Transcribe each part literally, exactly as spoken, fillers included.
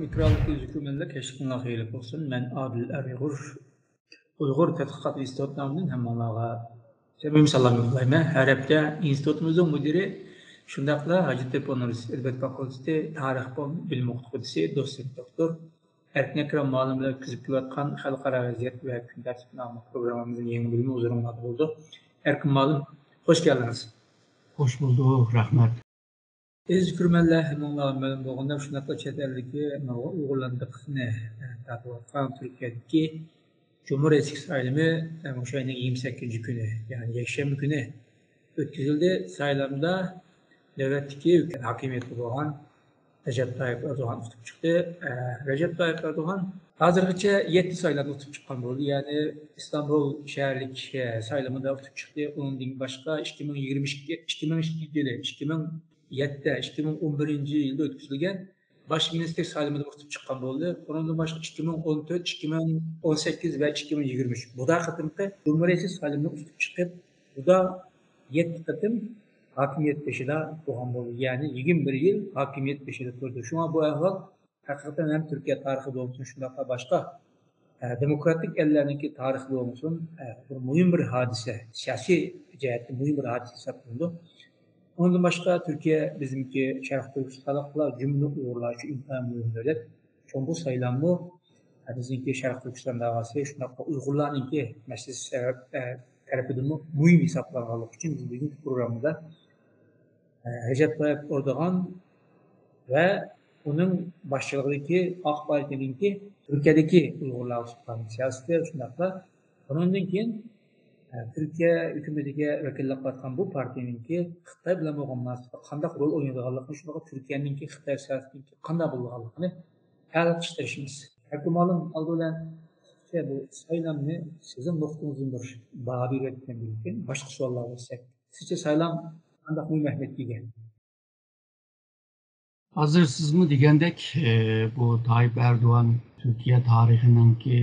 ئېكرانلىق ئۆزۈكۈمەنلەر كەچلىكىڭلار خەيرلىك بولسۇن. مەن ئادىل ئەرئېغۇر، ئۇيغۇر تەتقىقات ئىنستىتۇتى نامىدىن ھەممىڭلارغا سەمىمىي سالام يوللايمەن. ھەر ھەپتە ئىنستىتۇتىمىزنىڭ مۇدىرى، شۇنداقلا ھاجەتتەپە ئۇنىۋېرسىتېتى ئەدەبىيات فاكۇلتېتى تارىخ بۆلۈم ئوقۇتقۇچىسى، دوتسېنت دوكتور ئەركىن ئەكرەم مۇئەللىم بىلەن ئۆتكۈزۈپ كېلىۋاتقان خەلقئارا ۋەزىيەت ۋە كۈن تەرتىپى ناملىق پروگراممىمىزنىڭ يېڭى بۆلۈمى ھۇزۇرۇڭلاردا بولىدۇ. ئەركىن مۇئەللىم، خوش كەلدىڭىز. خوش بولدۇق، رەھمەت. ئەزىز كۆرۈرمەنلەر، ھەممىڭلارغا مەلۇم بولغاندەك، شۇنداقلا چەت ئەلدىكى نۇرغۇن ئۇيغۇرلارنىڭ دىققىتىنى، ئە، تارتىۋاتقان تۈركىيەدىكى جۇمھۇر رەئىسلىك سايلىمى، ئە، مۇشۇ ئاينىڭ يىگىرمە سەككىزىنچى كۈنى، يەنى يەكشەنبە كۈنى ئۆتكۈزۈلدى. سايلامدا نۆۋەتتىكى ھۆكۈمەت ھاكىمىيەتتە بولغان رەجەپ تايىپ ئەردوغان ئۇتۇپ چىقتى. ئە، رەجەپ تايىپ ئەردوغان ھازىرغىچە يەتتە سايلامدا ئۇتۇپ چىققان بولدى. يەنى ئىستانبۇل شەھەرلىك، ئە، سايلىمىدا ئۇتۇپ چىقتى. ئۇنىڭدىن باشقا ئىككى مىڭ يىگىرمە ئىككى، ئىككى مىڭ ئىككىنچى يىلى، ئىككى مىڭ يەتتە، ئىككى مىڭ ئون بىرىنچى يىلدا ئۆتكۈزۈلگەن باش مىنىستىر سايلىمىدا ئۇتۇپ چىققان بولدى. ئۇنىڭدىن باشقا ئىككى مىڭ ئون تۆت، ئىككى مىڭ ئون سەككىز ۋە ئىككى مىڭ يىگىرمە ئۈچ، بۇدا قېتىمقى جۇمھۇرىيەتچى سايلىمىدا ئۇتۇپ چىقىپ، بۇدا يەتتە قېتىم ھاكىمىيەت بېشىدا بولغان بولدى. يەنى يىگىرمە بىر يىل ھاكىمىيەت بېشىدا تۇردى. شۇڭا بۇ ئەھۋال ھەقىقەتەن ھەم تۈركىيە تارىخىدا بولمىسۇن، شۇنداقلا باشقا، ئە، دېموكراتىك ئەللەرنىڭكى تارىخىدا بولمىسۇن، ئە، بىر مۇھىم بىر ھادىسە، سىياسىي جەھەتتە مۇھىم بىر ھادىسە ھېسابلىنىدۇ. ئۇنىڭدىن باشقا، تۈركىيە بىزنىڭكى شەرقىي تۈركىستانلىقلار، جۈملە ئۇيغۇرلار ئۈچۈن ئىنتايىن مۇھىم دۆلەت. شۇڭا بۇ سايلاممۇ، ئە، بىزنىڭكى شەرقىي تۈركىستان داۋاسى، شۇنداقلا ئۇيغۇرلارنىڭكى مەسىلىسى سەۋەب، ئە، تەرىپىدىنمۇ مۇھىم ھېسابلانغانلىقى ئۈچۈن بىز بۈگۈنكى پروگراممىدا رەجەپ تايىپ ئەردوغان ۋە ئۇنىڭ باشچىلىقىدىكى ئاق پارتىيەنىڭكى تۈركىيەدىكى ئۇيغۇرلارغا تۇتقان سىياسىتى، شۇنداقلا بۇنىڭدىن كېيىن، ئە، تۈركىيە ھۆكۈمىتىگە ۋەكىللىك قىلىۋاتقان بۇ پارتىيەنىڭكى خىتاي بىلەن بولغان مۇناسىۋىتىدە قانداق رول ئوينايدىغانلىقىنى، شۇنداقلا تۈركىيەنىڭكى خىتاي سىياسىتىنىڭكى قانداق بولىدىغانلىقىنى ھەل قىلىشقا تىرىشىمىز. ئەركىن مۇئەللىم، ئالدى بىلەن سىزچە بۇ سايلامنى سىزنىڭ نۇقتىڭىزدىن بىر باھا بېرىۋەتكەندىن كېيىن، باشقا سوئاللارغا ئۆتسەك، سىزچە سايلام قانداق مۇھىم ئەھمىيەتكە ئىگە؟ ھازىر سىزمۇ دېگەندەك، ئى، بۇ تايىپ ئەردوغان تۈركىيە تارىخىنىڭكى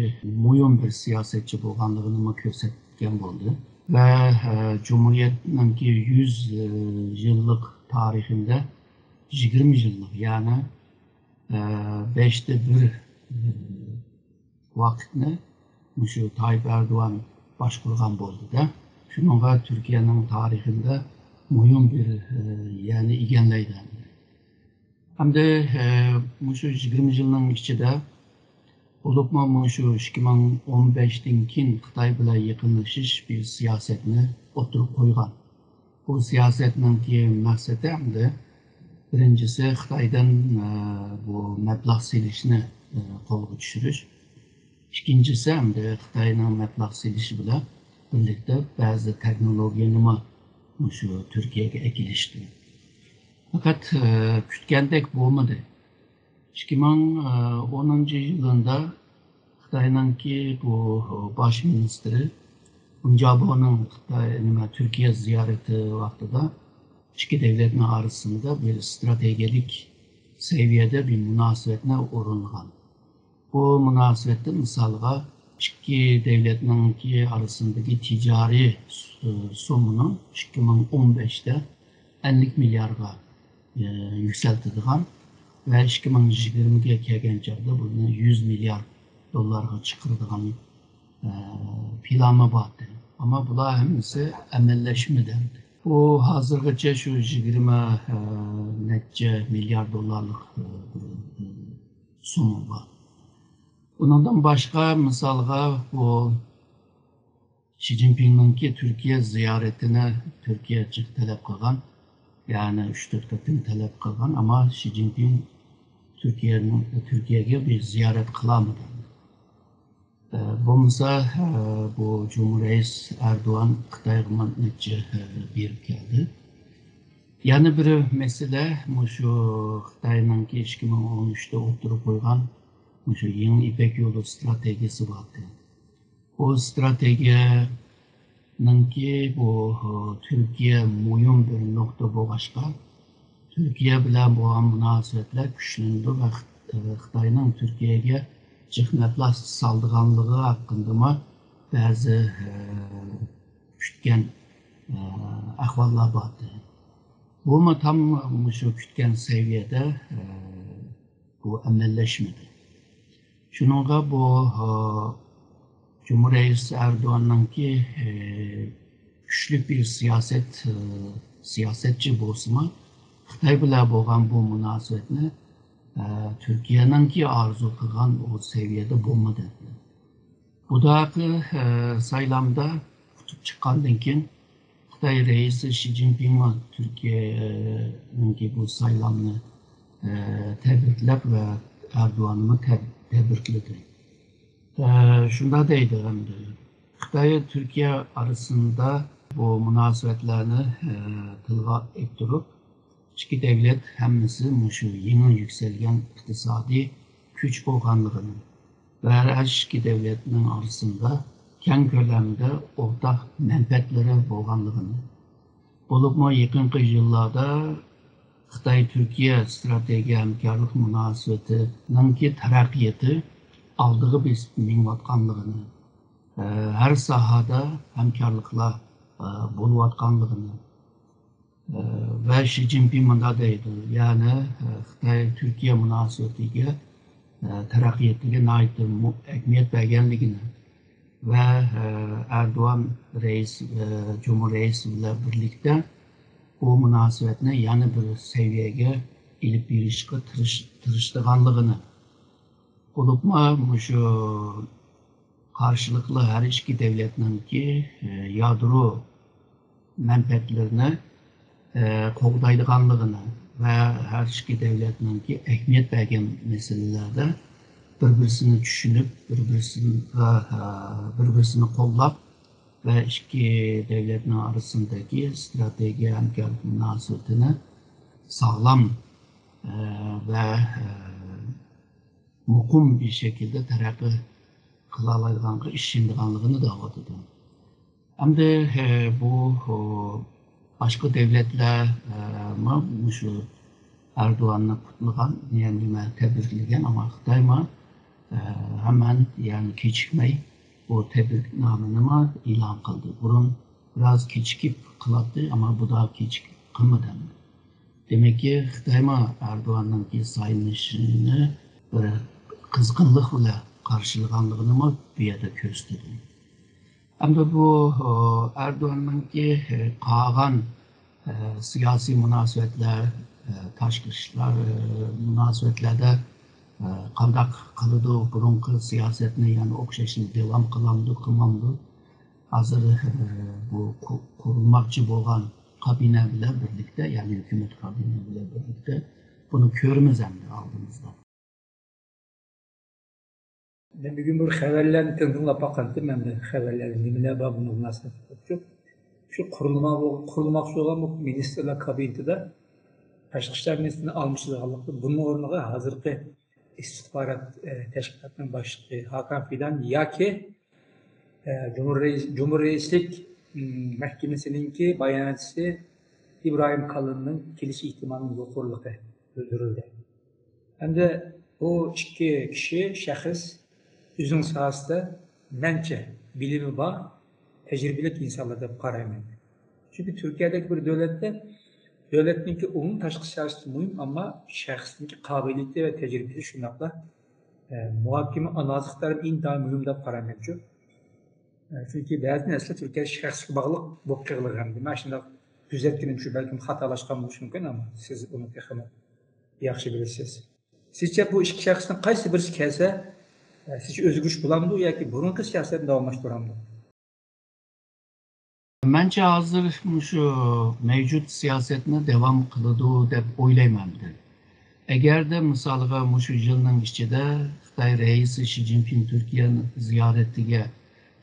مۇھىم بىر سىياسەتچى بولغانلىقىنىمۇ كۆرسەتكەن بولدى. ۋە، ئى، جۇمھۇرىيەتنىڭكى يۈز، ئى، يىللىق تارىخىدا يىگىرمە يىللىق، يەنى، ئى، بەشتە بىر، ئى، ۋاقىتنى مۇشۇ تايىپ ئەردوغان باشقۇرغان بولدى-دە. شۇنىڭغا تۈركىيەنىڭ تارىخىدا مۇھىم بىر، ئى، يەرنى ئىگىلەيدۇ. ھەمدە، ئى، مۇشۇ يىگىرمە يىلنىڭ ئىچىدە، بولۇپمۇ مۇشۇ ئىككى مىڭ ئون بەشتىن كېيىن خىتاي بىلەن يېقىنلىشىش بىر سىياسەتنى ئوتتۇرىغا قويغان. بۇ سىياسەتنىڭكى مەقسىتى ھەمدە بىرىنچىسى خىتايدىن، ئە، بۇ مەبلەغ سېلىشنى، ئە، قولغا چۈشۈرۈش. ئىككىنچىسى ھەمدە خىتاينىڭ مەبلەغ سېلىشى بىلەن بىرلىكتە بەزى تېخنولوگىيەنىمۇ مۇشۇ تۈركىيەگە ئەكېلىشتى. پەقەت، ئە، كۈتكەندەك بولمىدى. ئىككى مىڭ ئونىنچى يىلىدا خىتاينىڭكى بۇ باش مىنىستىرى ئۇنجابونىڭ خىتاي، نېمە، تۈركىيە زىيارىتى ۋاقتىدا ئىككى دۆلەتنىڭ ئارىسىدا بىر ئىستراتېگىيەلىك سەۋىيەدە بىر مۇناسىۋەتنى ئورۇنلىغان. بۇ مۇناسىۋەتتە، مىسالغا، ئىككى دۆلەتنىڭكى ئارىسىدىكى تىجارىي سۇ-، سومىنىڭ ئىككى مىڭ ئون بەشتە ئەللىك مىليارغا، ئە، يۈكسەلتىدىغان ۋە ئىككى مىڭ يىگىرمىگە كەلگەن چاغدا بۇنى يۈز مىليارد دوللارغا چىقىرىدىغان، ئە، پىلانى بار ئىدى. ئەمما بۇلار ھەممىسى ئەمەللەشمىدى. بۇ ھازىرغىچە شۇ يىگىرمە، ئە، نەچچە مىليارد دوللارلىق، ئە، بىر، ئە، سومما بار. ئۇنىڭدىن باشقا، مىسالغا، بۇ شى جىنپىڭنىڭكى تۈركىيە زىيارىتىنى تۈركىيە جىق تەلەپ قىلغان، يەنى ئۈچ تۆت قېتىم تەلەپ قىلغان، ئەمما شى جىنپىڭ تۈركىيەنىڭ، تۈركىيەگە بىر زىيارەت قىلالمىدى. ئە، بولمىسا، ئە، بۇ جۇمھۇر رەئىس ئەردوغان خىتايغا نەچچە، ئە، بېرىپ كەلدى. يەنە بىر مەسىلە، مۇشۇ خىتاينىڭكى ئىككى مىڭ ئون ئۈچتە ئوتتۇرىغا قويغان مۇشۇ يېڭى يىپەك يولى ئىستراتېگىيەسى بار ئىدى. بۇ ئىستراتېگىيەنىڭكى بۇ، تۈركىيە مۇھىم بىر نۇقتا بولغاچقا، تۈركىيە بىلەن بولغان مۇناسىۋەتلەر كۈچلىنىدۇ ۋە خىت-، خىتاينىڭ تۈركىيەگە جىق مەبلەغ سالىدىغانلىقى ھەققىدىمۇ بەزى، ئە، كۈتكەن، ئە، ئەھۋاللار بار ئىدى. بۇمۇ تام مۇشۇ كۈتكەن سەۋىيەدە، ئە، بۇ ئەمەللەشمىدى. شۇنىڭغا بۇ، ھە، جۇمھۇر رەئىسى ئەردوغاننىڭكى، ھە، كۈچلۈك بىر سىياسەت، ھە، سىياسەتچى بولسىمۇ، خىتاي بىلەن بولغان بۇ مۇناسىۋەتنى، ھە، تۈركىيەنىڭكى ئارزۇ قىلغان ئۇ سەۋىيەدە بولمىدى. بۇداقى، ئە، سايلامدا ئۇتۇپ چىققاندىن كېيىن، خىتاي رەئىسى شى جىنپىڭمۇ تۈركىيەنىڭكى بۇ سايلامنى، ئە، تەبرىكلەپ ۋە ئەردوغاننىمۇ تەب-، تەبرىكلىدى. ئە، شۇنداق دەيدۇ ئەمدى. خىتاي تۈركىيە ئارىسىندا بۇ مۇناسىۋەتلەرنى، ئە، تىلغا ئېلىپ تۇرۇپ، ئىككى دەۋلەت ھەممىسى مۇشۇ يېڭى يۈكسەلگەن ئىقتىسادىي كۈچ بولغانلىقىنى ۋە ھەر ئىككى دەۋلەتنىڭ ئارىسىندا كەڭ كۆلەمدە ئورتاق مەنپەئەتلىرى بولغانلىقىنى، بولۇپمۇ يېقىنقى يىللاردا خىتاي تۈركىيە ئىستراتېگىيە ھەمكارلىق مۇناسىۋىتىنىڭكى تەرەققىياتى ئالدىغا بېسىپ مېڭىۋاتقانلىقىنى، ھەر ساھەدە ھەمكارلىقلار بولۇۋاتقانلىقىنى، ۋە شى جىنپىڭ مۇنداق دەيدۇ، يەنى، خىتاي تۈركىيە مۇناسىۋىتىگە، تەرەققىياتىگە ناھايىتى مۇ-، ئەھمىيەت بەرگەنلىكىنى ۋە، ئەردوغان رەئىس، جۇمھۇر رەئىسى بىلەن بىرلىكتە بۇ مۇناسىۋەتنى يەنە بىر سەۋىيەگە ئېلىپ بېرىشقا تىرىش-، تىرىشىدىغانلىقىنى، بولۇپمۇ مۇشۇ قارشىلىقلار ھەر ئىككى دەۋلەتنىڭكى، ئە، يادرو مەنپەئەتلىرىنى، ئە، قوغدايدىغانلىقىنى ۋە ھەر ئىككى دەۋلەتنىڭكى ئەھمىيەت بەرگەن مەسىلىلەردە بىر-بىرسىنى چۈشىنىپ، بىر-بىرسىنىڭ، ئە، بىر-بىرسىنى قوللاپ ۋە ئىككى دەۋلەتنىڭ ئارىسىدىكى ئىستراتېگىيە ھەمكارلىق مۇناسىۋىتىنى ساغلام، ئە، ۋە، ئە، مۇقىم بىر شەكىلدە تەرەققىي قىلالايدىغانغا ئىشىنىدىغانلىقىنى دەۋاتىدۇ. ئەمدى، ئە، بۇ، ئۇ، باشقا دەۋلەتلەر، ئە، مۇ-، مۇشۇ ئەردوغاننى قۇتلىغان، يەنى نېمە، تەبرىكلىگەن، ئەمما خىتايمۇ، ئە، ھەمەن، يەنى كېچىكمەي بۇ تەبرىكنامىنىمۇ ئېلان قىلدى. بۇرۇن بىراز كېچىكىپ قىلاتتى، ئەمما بۇدا كېچىكىپ قىلمىدى. دېمەككى، خىتايمۇ ئەردوغاننىڭكى سايلىنىشىنى بىر قىزغىنلىق بىلەن قارشىلىغانلىقىنىمۇ بۇ يەردە كۆرسىتىدۇ. ئەمدى بۇ، ئۇ، ئەردوغاننىڭكى، ئە، قالغان، ئە، سىياسىي مۇناسىۋەتلەر، ئە، تاشقى ئىشلار، ئە، مۇناسىۋەتلەردە، ئە، قانداق قىلىدۇ، بۇرۇنقى سىياسەتنى يەنە ئوخشاشلا داۋام قىلامدۇ، قىلمامدۇ؟ ھازىر، ئە، بۇ قۇ-، قۇرۇلماقچى بولغان كابىنە بىلەن بىرلىكتە، يەنى ھۆكۈمەت كابىنە بىلەن بىرلىكتە بۇنى كۆرىمىز ئەمدى ئالدىمىزدا. مەن بۈگۈن بىر خەۋەرلەرنى تىڭ-، تىڭلاپ باققانتىم، مەن بىر خەۋەرلەردە نېمىلەر بار بۇنىڭ مۇناسىۋەتلىك بولۇپ. شۇ قۇرۇلما بولغان، قۇرۇلماقچى بولغان بۇ مىنىستىرلار كابىنېتىدا تاشقى ئىشلار مىنىستىرىنى ئالمىشىدىغانلىقتا، بۇنىڭ ئورنىغا ھازىرقى ئىستىخبارات، ئە، تەشكىلاتىنىڭ باشلىقى ھاكان فىدان ياكى، ئە، جۇمھۇر رەئىس-، جۇمھۇر رەئىسلىك، ئىم، مەھكىمىسىنىڭكى باياناتچىسى ئىبراھىم كالىننىڭ كېلىش ئېھتىمالىنىڭ يۇقىرىلىقى بىلدۈرۈلدى. ئەمدى بۇ ئىككى كىشى، شەخس ئۆزىنىڭ ساھەسىدە مەنچە بىلىمى بار، تەجرىبىلىك ئىنسانلار دەپ قارايمەن. چۈنكى تۈركىيەدەك بىر دۆلەتتە دۆلەتنىڭكى ئومۇمىي تاشقى سىياسىتى مۇھىم، ئەمما شەخسنىڭكى قابىلىيىتى ۋە تەجرىبىسى شۇنداقلا، ئە، مۇھاكىمە ئانالىز ئىقتىدارى ئىنتايىن مۇھىم دەپ قارايمەن شۇ. ئە، چۈنكى بەزى نەرسىلەر تۈركىيە شەخسكە باغلىق بولۇپ قېلىدىغان. مەن شۇنداق تۈزەتكىنىم شۇ، بەلكىم خاتالاشقان بولۇشى مۇمكىن، ئەمما سىز ئۇنى تېخىمۇ ياخشى بىلىسىز. سىزچە بۇ ئىككى شەخسنىڭ قايسى بىرسى كەلسە، ئە، سىزچە ئۆزگىرىش بولامدۇ ياكى بۇرۇنقى سىياسەتنى داۋاملاشتۇرامدۇ؟ مەنچە ھازىر مۇشۇ مەۋجۇت سىياسەتنى داۋام قىلىدۇ دەپ ئويلايمەن مەن. ئەگەردە مىسالغا مۇشۇ يىلنىڭ ئىچىدە خىتاي رەئىسى شى جىنپىڭ تۈركىيە زىيارىتىگە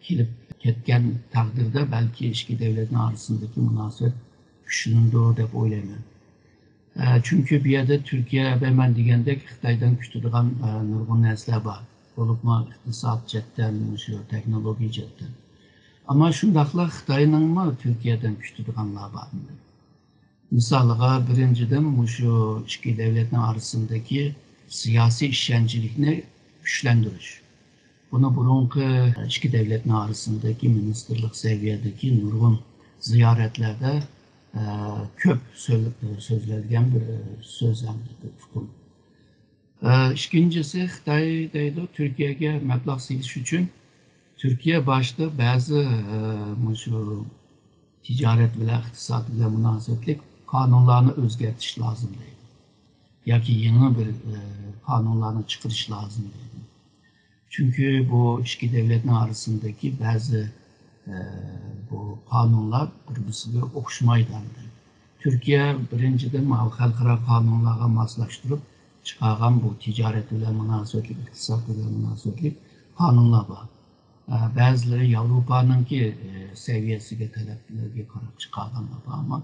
كېلىپ كەتكەن تەقدىردە، بەلكى ئىككى دەۋلەتنىڭ ئارىسىدىكى مۇناسىۋەت كۈچلىنىدۇ دەپ ئويلايمەن. ئە، چۈنكى بۇ يەردە تۈركىيە، مەن دېگەندەك، خىتايدىن كۈتىدىغان، ئە، نۇرغۇن نەرسىلەر بار. بولۇپمۇ ئىقتىساد جەھەتتىن، مۇشۇ تېخنولوگىيە جەھەتتىن. ئەمما شۇنداقلا خىتاينىڭمۇ تۈركىيەدىن كۈتىدىغانلار بار ئەمدى. مىسالىغا، بىرىنچىدىن، مۇشۇ ئىككى دەۋلەتنىڭ ئارىسىدىكى سىياسىي ئىشەنچلىكنى كۈچلەندۈرۈش. بۇنى بۇرۇنقى ئىككى دەۋلەتنىڭ ئارىسىدىكى مىنىستىرلىق سەۋىيەدىكى نۇرغۇن زىيارەتلەردە، ئە، كۆپ سۆز-، سۆزلەنگەن بىر سۆز ھەم بىر ئۇقۇم. ئىككىنچىسى، خىتاي دەيدۇ، تۈركىيەگە مەبلەغ سېلىش ئۈچۈن تۈركىيە باشتا بەزى مۇشۇ تىجارەت بىلەن، ئىقتىساد بىلەن مۇناسىۋەتلىك قانۇنلارنى ئۆزگەرتىش لازىم دەيدۇ. ياكى يېڭى بىر قانۇنلارنى چىقىرىش لازىم دەيدۇ. چۈنكى بۇ ئىككى دۆلەتنىڭ ئارىسىندىكى بەزى بۇ قانۇنلار بىر-بىرسىگە ئوخشىمايدۇ ئەمدى. تۈركىيە بىرىنچىدىن، ماۋۇ خەلقئارا قانۇنلارغا ماسلاشتۇرۇپ چىقارغان بۇ تىجارەت بىلەن مۇناسىۋەتلىك، ئىقتىساد بىلەن مۇناسىۋەتلىك قانۇنلار بار. بەزىلىرى ياۋروپانىڭكى سەۋىيەسىگە، تەلەپلىرىگە قاراپ چىقارغانلار بار، ئەمما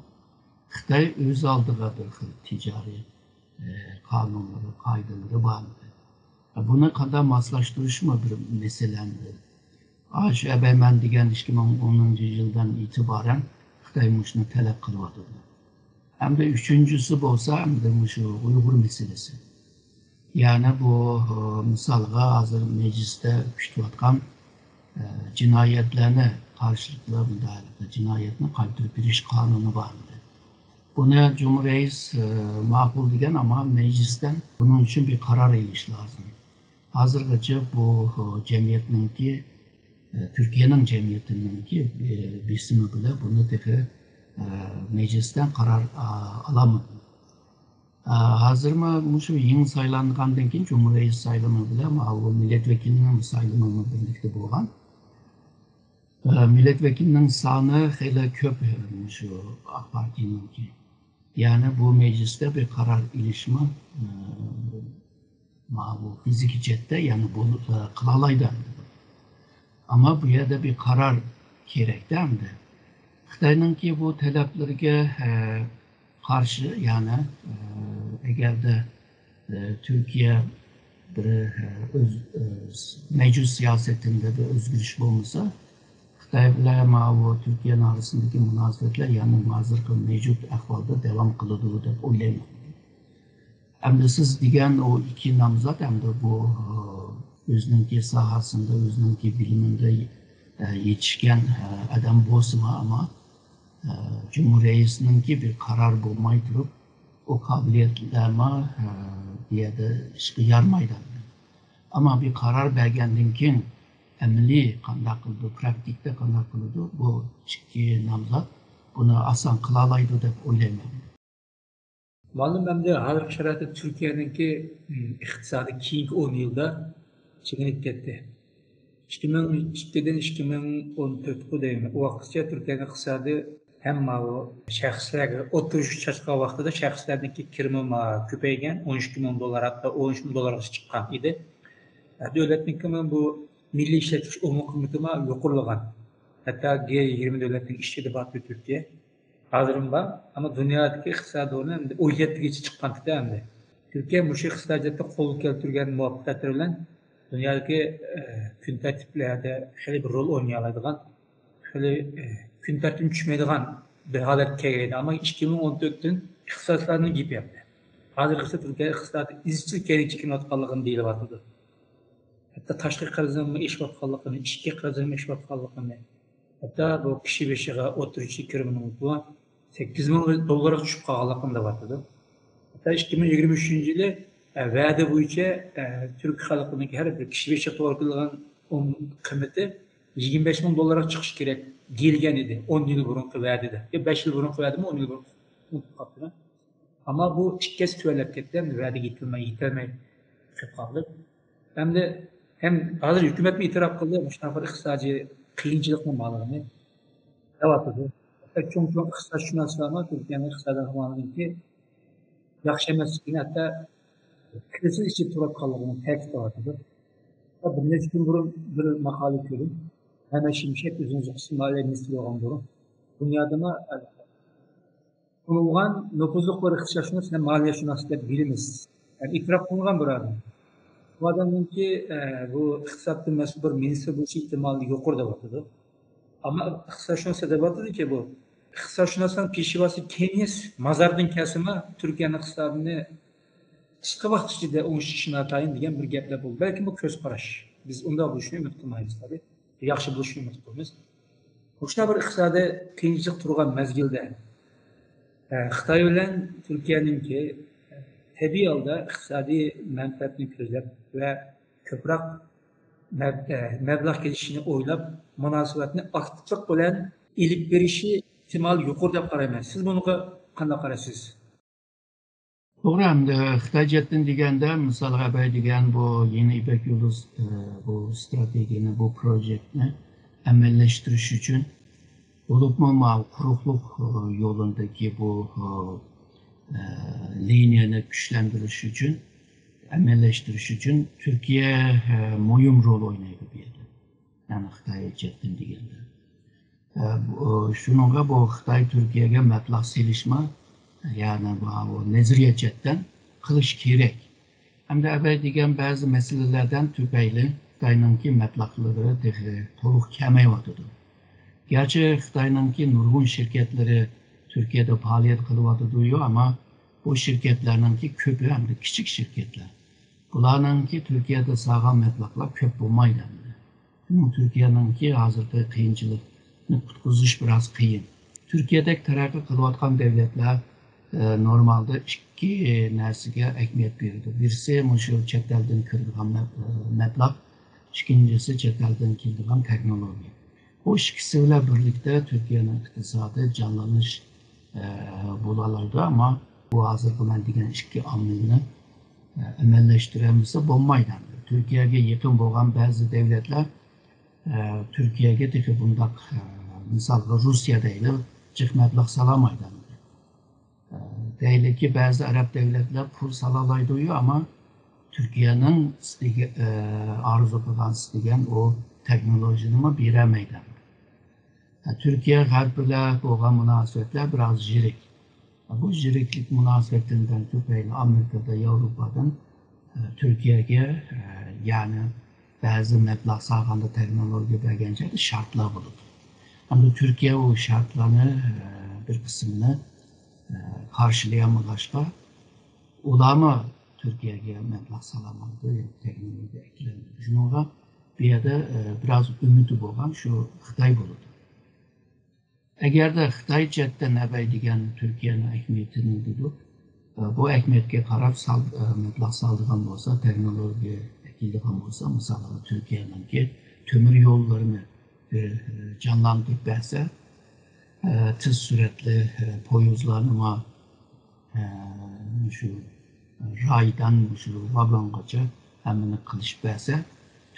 خىتاي ئۆز ئالدىغا بىر خىل تىجارىي قانۇنلىرى، قائىدىلىرى بار ئىدى. بۇنى قانداق ماسلاشتۇرۇشمۇ بىر مەسىلە ئەمدى. ئاشۇ ئەبەيمەن دېگەن ئىككى مىڭ ئونىنچى يىلدىن ئېتىبارەن خىتاي مۇشۇنى تەلەپ قىلىۋاتىدۇ. ھەمدە ئۈچىنچىسى بولسا ئەمدى مۇشۇ ئۇيغۇر مەسىلىسى. يەنى بۇ، مىسالغا، ھازىر مەجلىستە كۈتۈۋاتقان جىنايەتلەرنى قارشىلىقلار، جىنايەتنى قايتۇرۇپ بېرىش قانۇنى بار ئىدى. بۇنى جۇمھۇر رەئىس ماقۇل دېگەن، ئەمما مەجلىستىن بۇنىڭ ئۈچۈن بىر قارار ئېلىش لازىم. ھازىرغىچە بۇ جەمئىيەتنىڭكى، تۈركىيەنىڭ جەمئىيىتىنىڭكى بېسىمى بىلەن بۇنى تېخى مەجلىستىن قارار ئالالمىدى. ھازىرمۇ مۇشۇ يېڭى سايلانغاندىن كېيىن، جۇمھۇر رەئىس سايلىمى بىلەن ماۋۇ مىللەت ۋەكىلىنىڭ سايلىمىمۇ بىرلىكتە بولغان. مىللەت ۋەكىلىنىڭ سانى خېلى كۆپ، مۇشۇ ئاق پارتىيىنىڭكى. يەنى بۇ مەجلىستە بىر قارار ئېلىشمۇ، ماۋۇ فىزىكىي جەھەتتە، يەنى بۇ، قىلالايدۇ. ئەمما بۇ يەردە بىر قارار كېرەكتە ئەمدى. خىتاينىڭكى بۇ تەلەپلىرىگە قارشى، يەنى، ئەگەردە تۈركىيە بىر، ئۆز، مەجۇس سىياسىتىندە بىر ئۆزگىرىش بولمىسا، خىتاي بىلەن ماۋۇ تۈركىيەنىڭ ئارىسىندىكى مۇناسىۋەتلەر يەنە ھازىرقى مەۋجۇت ئەھۋالدا داۋام قىلىدۇ دەپ ئويلايمەن. ئەمدى سىز دېگەن ئۇ ئىككى نامزات ئەمدى بۇ، ئۆزىنىڭكى ساھەسىندە، ئۆزىنىڭكى بىلىمىدە يېتىشكەن ئادەم بولسىمۇ، ئەمما جۇمھۇر رەئىسىنىڭكى بىر قارار بولماي تۇرۇپ، ئۇ قابىلىيەتلەرمۇ بۇ يەردە ئىشقا يارىمايدۇ. ئەمما بىر قارار بەرگەندىن كېيىن ئەمەلىي قانداق قىلىدۇ، پراكتىكىدا قانداق قىلىدۇ، بۇ ئىككى نامزات بۇنى ئاسان قىلالايدۇ دەپ ئويلايمەن. مۇئەللىم، ئەمدى ھازىرقى شارائىتتا تۈركىيەنىڭكى، ئىم، ئىقتىسادى كېيىنكى ئون يىلدا چېكىنىپ كەتتى. ئىككى مىڭ ئىككىدىن ئىككى مىڭ ئون تۆتكە دەيمەن، ئۇ ۋاقىتقىچە تۈركىيەنىڭ ئىقتىسادى ھەم ماۋۇ شەخسلەرگە ئوتتۇرىشىپ چاچقان ۋاقتىدا شەخسلەرنىڭكى كىرىمى ما-، كۆپەيگەن، ئون ئىككى مىڭ دوللار، ھەتتا ئون ئۈچ مىڭ دوللارغىچە چىققان ئىدى. دۆلەتنىڭكىمۇ بۇ مىللىي ئىشلەتكۈچى ئومۇم قىممىتىمۇ يۇقىرىلىغان. ھەتتا گ يىگىرمە دۆلەتنىڭ ئىچىدە بار تۈركىيە. ھازىرمۇ بار، ئەمما دۇنيادىكى ئىقتىسادىي ئورنى ئەمدى ئون يەتتىگىچە چىققانتى ئەمدى. تۈركىيە مۇشۇ ئىقتىسادىياتتا قولغا كەلتۈرگەن مۇۋەپپەقىيەتلىرى بىلەن دۇنيادىكى، ئە، كۈن تەرتىپلەردە خېلى بىر رول ئوينىيالايدىغان، خېلى، ئە، كۈن تەرتىپتىن چۈشمەيدىغان بىر ھالەتكە كەلگەن ئىدى. ئەمما ئىككى مىڭ ئون تۆتتىن ئىقتىسادچىلارنىڭ گېپى ئەمدى. ھازىرغىچە تۈركىيە ئىقتىسادى ئىزچىل كەينىگە چېكىنىۋاتقانلىقىنى دېيىلىۋاتىدۇ. ھەتتا تاشقى قەرزنىڭمۇ ئېشىۋاتقانلىقىنى، ئىچكى قەرزنىڭمۇ ئېشىۋاتقانلىقىنى، ھەتتا بۇ كىشى بېشىغا ئوتتۇرىچە كىرىمىنىڭ بۇ سەككىز مىڭ دوللارغا چۈشۈپ قالغانلىقىنى دەۋاتىدۇ. ھەتتا ئىككى مىڭ يىگىرمە ئۈچىنچى يىلى، ئە، ۋەدە بويىچە، ئە، تۈرك خەلقىنىڭكى ھەر بىر كىشى بېشىغا توغرا كېلىدىغان ئومۇم قىممىتى يىگىرمە بەش مىڭ دوللارغا چىقىشى كېرەك دېيىلگەن ئىدى ئون يىل بۇرۇنقى ۋەدىدە. يا بەش يىل بۇرۇنقى ۋەدىمۇ، ئون يىل بۇرۇنقى، ئۇنتۇپ قاپتىمەن. ئەمما بۇ ئىككى ھەسسە تۆۋەنلەپ كەتتى، ئەمدى ۋەدىگە يېتەلمەي، يېتەلمەي قېلىپ قالدى. ئەمدى ھەم ھازىر ھۆكۈمەتمۇ ئېتىراپ قىلدى، مۇشۇنداق بىر ئىقتىسادىي قىيىنچىلىقنىڭ بارلىقىنى دەۋاتىدۇ. ھەتتا چوڭ-چوڭ ئىقتىسادشۇناسلارمۇ تۈركىيەنىڭ ئىقتىسادىي ئەھۋالىنىڭكى ياخشى ئەمەسلىكىنى، ھەتتا كىرىزىس ئىچىدە تۇرۇۋاتقانلىقىنى تەكىتلەۋاتىدۇ. بىر نەچچە كۈن بۇرۇن بىر ماقالە كۆردۈم. مەمەت شىمشەك ئۆزىنىڭ يۇقىرى مالىيە مىنىستىرى بولغان بۇرۇن. دۇنيادىمۇ تونۇلغان نوپۇزلۇق بىر ئىقتىسادشۇناس ھەم مالىيەشۇناس دەپ بىلىمىز. يەنى ئېتىراپ قىلىنغان بىر ئادەم. بۇ ئادەمنىڭكى، ئە، بۇ ئىقتىسادتىن مەسئۇل بىر مىنىستىر بولۇش ئېھتىمالى يۇقىرى دەۋاتىدۇ. ئەمما ئىقتىسادشۇناسلار دەۋاتىدۇكى، بۇ ئىقتىسادشۇناسنىڭ پېشۋاسى كېنىيەس مازاردىن كەلسىمۇ، تۈركىيەنىڭ ئىقتىسادىنى قىسقا ۋاقىت ئىچىدە ئوڭشىشى ناتايىن دېگەن بىر گەپلەر بولدى. بەلكىم بۇ كۆز قاراش. بىز ئۇنداق بولۇشىنى ئۈمىد قىلمايمىز، تەبىئىي. ياخشى بولۇشىنى ئۈمىد قىلىمىز. مۇشۇنداق بىر ئىقتىسادىي قىيىنچىلىق تۇرغان مەزگىلدە، ئە، خىتاي بىلەن تۈركىيەنىڭكى، ئە، تەبىئىي ھالدا ئىقتىسادىي مەنپەئەتنى كۆزلەپ ۋە كۆپرەك مەب-، ئە، مەبلەغ كېلىشىنى ئويلاپ، مۇناسىۋەتنى ئاكتىپلىق بىلەن ئېلىپ بېرىشى ئېھتىمال يۇقىرى دەپ قارايمەن. سىز بۇنىڭغا قانداق قارايسىز؟ توغرا، ئەمدى خىتاي جەھەتتىن دېگەندە، مىسالغا ئەبەي دېگەن بۇ يېڭى يىپەك يولى، ئە، بۇ ئىستراتېگىيەنى، بۇ پروژېكتنى ئەمەلىيلەشتۈرۈش ئۈچۈن، بولۇپمۇ ماۋۇ قۇرۇقلۇق، ئە، يولىدىكى بۇ، ئە، لىنىيەنى كۈچلەندۈرۈش ئۈچۈن، ئەمەلىيلەشتۈرۈش ئۈچۈن تۈركىيە، ئە، مۇھىم رول ئوينايدۇ بۇ يەردە. يەنى خىتاي جەھەتتىن دېگەندە. ئە، بۇ، شۇنىڭغا بۇ خىتاي تۈركىيەگە مەبلەغ سېلىشمۇ، يەنى بۇ نەزەرىيە جەھەتتىن قىلىش كېرەك. ئەمدى ئەبەي دېگەن بەزى مەسىلىلەردىن تۈپەيلى خىتاينىڭكى مەبلەغلىرى تېخى تولۇق كەلمەيۋاتىدۇ. گەرچە خىتاينىڭكى نۇرغۇن شىركەتلىرى تۈركىيەدە پائالىيەت قىلىۋاتىدۇ، ئەمما بۇ شىركەتلەرنىڭكى كۆپى ئەمدى كىچىك شىركەتلەر. بۇلارنىڭكى تۈركىيەدە سالغان مەبلەغلەر كۆپ بولمايدۇ ئەمدى. بۇ تۈركىيەنىڭكى ھازىرقى قىيىنچىلىقنى قۇتقۇزۇش بىراز قىيىن. تۈركىيەدەك تەرەققىي قىلىۋاتقان دۆلەتلەر، ئە، نورمالدا ئىككى نەرسىگە ئەھمىيەت بېرىدۇ. بىرسى مۇشۇ چەت ئەلدىن كىرىدىغان مەب-، ئە، مەبلەغ، ئىككىنچىسى چەت ئەلدىن كېلىدىغان تېخنولوگىيە. بۇ ئىككىسى بىلەن بىرلىكتە تۈركىيەنىڭ ئىقتىسادى جانلىنىش، ئە، بولالايدۇ، ئەمما بۇ ھازىرقى مەن دېگەن ئىككى ئامىلنى، ئە، ئەمەلىيلەشتۈرەلمىسە بولمايدۇ. تۈركىيەگە يېقىن بولغان بەزى دۆلەتلەر، ئە، تۈركىيەگە تېخى بۇنداق، ئە، مىسالغا روسىيە دەيلى، جىق مەبلەغ سالالمايدۇ. ئە، دەيلىكى بەزى ئەرەب دۆلەتلەر پۇل سالالايدۇ، ئەمما تۈركىيەنىڭ ئىستىگە-، ئە، ئارزۇ قىلغان، ئىستىگەن ئۇ تېخنولوگىيەنىمۇ بېرەلمەيدۇ. ئە، تۈركىيە غەرب بىلەن بولغان مۇناسىۋەتلەر بىراز يىرىك. ئە، بۇ يىرىكلىك مۇناسىۋەتلىرىدىن تۈپەيلى ئامېرىكادا، ياۋروپادىن، ئە، تۈركىيەگە، ئە، يەنى بەزى مەبلەغ سالغاندا، تېخنولوگىيە بەرگەن چاغدا شەرتلەر بولىدۇ. ئەمدى تۈركىيە ئۇ شەرتلەرنى، ئە، بىر قىسمىنى، ئە، قارشىلىيالمىغاچقا، ئۇلارمۇ تۈركىيەگە مەبلەغ سالالمايدۇ، يەنى تېخنولوگىيە ئەكېلەلمەيدۇ. شۇنىڭغا بۇ يەردە، ئە، بىراز ئۈمىدى بولغان شۇ خىتاي بولىدۇ. ئەگەردە خىتاي جەھەتتىن ئەبەي دېگەن تۈركىيەنىڭ ئەھمىيىتىنى دېدۇق، ئە، بۇ ئەھمىيەتكە قاراپ سال-، ئە، مەبلەغ سالىدىغان بولسا، تېخنولوگىيە ئەكېلىدىغان بولسا، مىسالغا تۈركىيەنىڭكى تۆمۈر يوللىرىنى بىر، ئە، جانلاندۇرۇپ بەرسە، ئە، تېز سۈرئەتلىك، ئە، پويىزلارنىمۇ، ئە، مۇشۇ رايدىن مۇشۇ ۋاگونغىچە ھەممىنى قىلىشىپ بەرسە،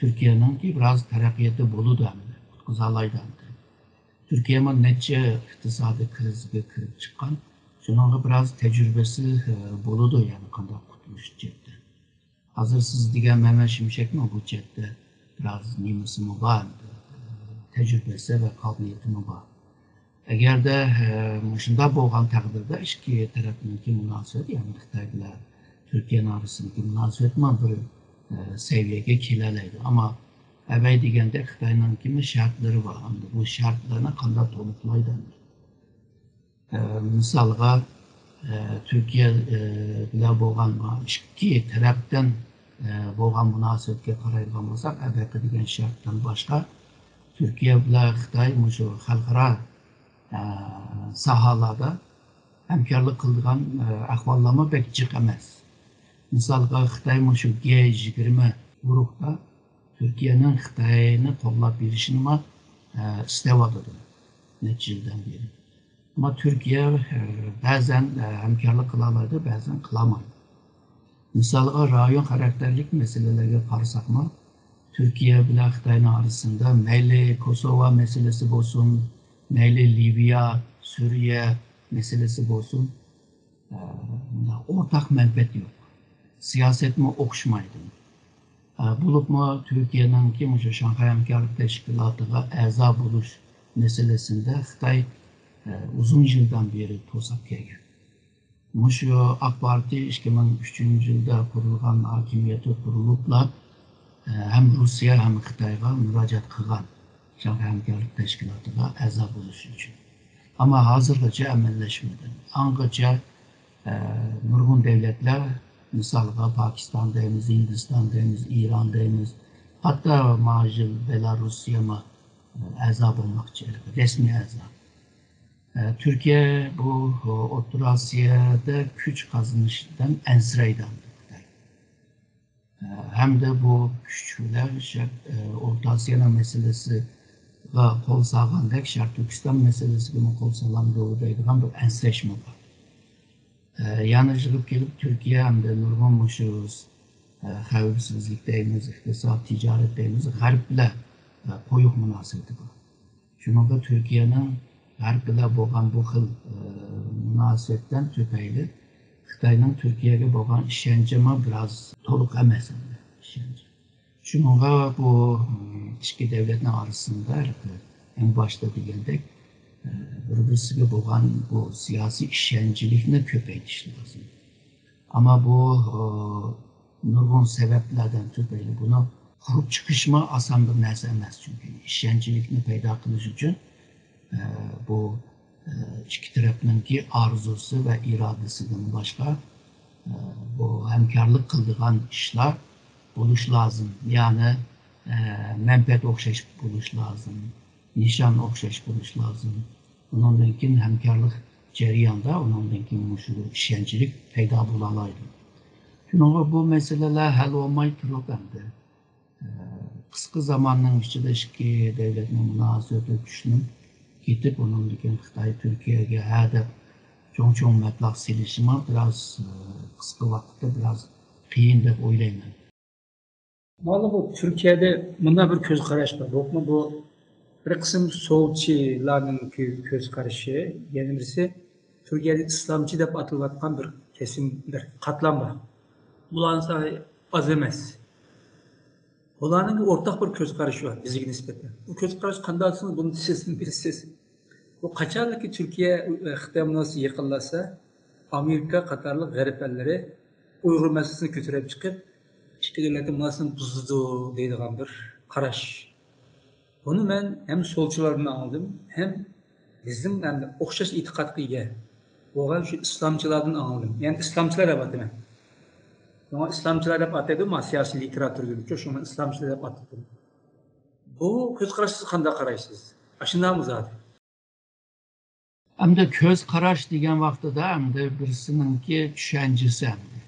تۈركىيەنىڭكى بىراز تەرەققىياتى بولىدۇ ئەمدى، قۇتقۇزالايدۇ ئەمدى. تۈركىيەمۇ نەچچە ئىقتىسادىي كىرىزىسكە كىرىپ چىققان، شۇنىڭغا بىراز تەجرىبىسى، ئە، بولىدۇ، يەنى قانداق قۇتۇلۇش جەھەتتە. ھازىر سىز دېگەن مەمەت شىمشەكمۇ بۇ جەھەتتە بىراز نېمىسىمۇ بار، تەجرىبىسى ۋە قابىلىيىتىمۇ بار. ئەگەردە، ئە، مۇشۇنداق بولغان تەقدىردە ئىككى تەرەپنىڭكى مۇناسىۋىتى، يەنى خىتاي بىلەن تۈركىيەنىڭ ئارىسىدىكى مۇناسىۋەتمۇ بىر، ئە، سەۋىيەگە كېلەلەيدۇ. ئەمما ئەبەي دېگەندەك خىتاينىڭكىمۇ شەرتلىرى بار. ئەمدى بۇ شەرتلەرنى قانداق تونۇقلايدۇ ئەمدى؟ ئە، مىسالغا، ئە، تۈركىيە، ئە، بىلەن بولغان ئىككى تەرەپتىن، ئە، بولغان مۇناسىۋەتكە قارايدىغان بولساق، ئەبەقى دېگەن شەرتتىن باشقا، تۈركىيە بىلەن خىتاي مۇشۇ خەلقئارا، ئە، ساھەلەردە ھەمكارلىق قىلىدىغان، ئە، ئەھۋاللارمۇ بەك جىق ئەمەس. مىسالغا، خىتاي مۇشۇ گې يىگىرمە گۇرۇھتا تۈركىيەنىڭ خىتاينى قوللاپ بېرىشىنىمۇ، ئە، ئىستەۋاتىدۇ نەچچە يىلدىن بېرى. ئەمما تۈركىيە، ئە، بەزەن، ئە، ھەمكارلىق قىلالايدۇ، بەزەن قىلالمايدۇ. مىسالغا، رايون خاراكتېرلىك مەسىلىلەرگە قارىساقمۇ، تۈركىيە بىلەن خىتاينىڭ ئارىسىندا مەيلى كوسوۋو مەسىلىسى بولسۇن، مەيلى لىۋىيە، سۈرىيە مەسىلىسى بولسۇن، ئە، مۇنداق ئورتاق مەنپەئەت يوق. سىياسەتمۇ ئوخشىمايدۇ. ئە، بولۇپمۇ تۈركىيەنىڭكى مۇشۇ شاڭخەي ھەمكارلىق تەشكىلاتىغا ئەزا بولۇش مەسىلىسىدە خىتاي، ئە، ئۇزۇن يىلدىن بېرى توساپ كەلگەن. مۇشۇ ئاق پارتىيە ئىككى مىڭ ئۈچىنچى يىلدا قۇرۇلغان ھاكىمىيىتى قۇرۇلۇپلا، ئە، ھەم روسىيە، ھەم خىتايغا مۇراجىئەت قىلغان شاڭخەي ھەمكارلىق تەشكىلاتىغا ئەزا بولۇش ئۈچۈن. ئەمما ھازىرغىچە ئەمەلىيلەشمىدى. ئاڭغىچە، ئە، نۇرغۇن دۆلەتلەر، مىسالغا، پاكىستان دەيمىز، ھىندىستان دەيمىز، ئىران دەيمىز، ھەتتا مانا يىل بېلاروسىيەمۇ، ئە، ئەزا بولماقچى، رەسمىي ئەزا. تۈركىيە بۇ ئوتتۇرا ئاسىيادا كۈچ قازىنىشتىن ئەنسىرەيدۇ خىتاي. ھەمدە بۇ كۈچ بىلەن ئوتتۇرا ئاسىيانىڭ مەسىلىسىگە قول سالغاندەك شەرقىي تۈركىستان مەسىلىسىگىمۇ قول سالامدۇ دەيدىغان بىر ئەنسىرەشمۇ بار. يەنە يىغىپ كېلىپ تۈركىيە ھەمدە نۇرغۇن مۇشۇ خەۋپسىزلىك دەيمىز، ئىقتىساد، تىجارەت دەيمىز، غەرب بىلەن قويۇق مۇناسىۋىتى بار. شۇنىڭغا تۈركىيەنىڭ غەرب بىلەن بولغان بۇ خىل مۇناسىۋەتتىن تۈپەيلى خىتاينىڭ تۈركىيەگە بولغان ئىشەنچىمۇ بىراز تولۇق ئەمەس ئەمدى ئىشەنچى. شۇنىڭغا بۇ ئىككى دۆلەتنىڭ ئارىسىدا ئەڭ باشتا دېگەندەك بىر-بىرسىگە بولغان بۇ سىياسىي ئىشەنچلىكنى كۆپەيتىش لازىم. ئەمما بۇ نۇرغۇن سەۋەبلەردىن تۈپەيلى بۇنى قۇرۇپ چىقىشمۇ ئاسان بىر نەرسە ئەمەس، چۈنكى ئىشەنچلىكنى پەيدا قىلىش ئۈچۈن بۇ ئىككى تەرەپنىڭكى ئارزۇسى ۋە ئىرادىسىدىن باشقا بۇ ھەمكارلىق قىلىدىغان ئىشلار بولۇش لازىم. يەنى مەنپەئەت ئوخشاش بولۇش لازىم، نىشان ئوخشاش بولۇش لازىم. ئۇنىڭدىن كېيىن ھەمكارلىق جەريانىدا ئۇنىڭدىن كېيىن مۇشۇ ئىشەنچلىك پەيدا بولالايدۇ. شۇنىڭغا بۇ مەسىلىلەر ھەل بولماي تۇرۇپ ئەمدى قىسقا زاماننىڭ ئىچىدە ئىككى دۆلەتنىڭ مۇناسىۋىتى كۈچلىنىپ كېتىپ، ئۇنىڭدىن كېيىن خىتاي تۈركىيەگە ھە دەپ چوڭ-چوڭ مەبلەغ سېلىشىمۇ بىراز قىسقا ۋاقىتتا بىراز قىيىن دەپ ئويلايمەن. مانا بۇ تۈركىيەدە مۇنداق بىر كۆز قاراش بار. بولۇپمۇ بۇ بىر قىسىم سولچىلارنىڭ كۆ-، كۆز قارىشى، يەنە بىرسى تۈركىيەدە ئىسلامچى دەپ ئاتىلىۋاتقان بىر كېسىم، بىر قاتلام بار. بۇلارنىڭ سانى ئاز ئەمەس. بۇلارنىڭ بىر ئورتاق بىر كۆز قارىشى بار بىزگە نىسبەتەن. بۇ كۆز قاراش قانداق دېسىڭىز، بۇنى سىزمۇ بىلىسىز. بۇ قاچانلىكى تۈركىيە، ئە، خىتاي مۇناسىۋىتى يېقىنلاشسا، ئامېرىكا قاتارلىق غەرب ئەللىرى ئۇيغۇر مەسىلىسىنى كۆتۈرۈپ چىقىپ، ئىككى دۆلەتنىڭ مۇناسىۋىتىنى بۇزىدۇ دەيدىغان بىر قاراش. بۇنى مەن ھەم سولچىلاردىن ئاڭلىدىم، ھەم بىزنىڭ ئەمدى ئوخشاش ئېتىقادقا ئىگە بولغان شۇ ئىسلامچىلاردىن ئاڭلىدىم. يەنى ئىسلامچىلار دەپ ئاتىمەن. شۇڭا ئىسلامچىلار دەپ ئاتايدۇ، مانا سىياسىي لىتېراتۇرىدا شۇڭا ئىسلامچىلار دەپ ئاتىدۇ. بۇ كۆز قاراشقا سىز قانداق قارايسىز؟ ئاشۇنداقمۇ زادى؟ ئەمدى كۆز قاراش دېگەن ۋاقتىدا ئەمدى بىرسىنىڭكى چۈشەنچىسى ئەمدى.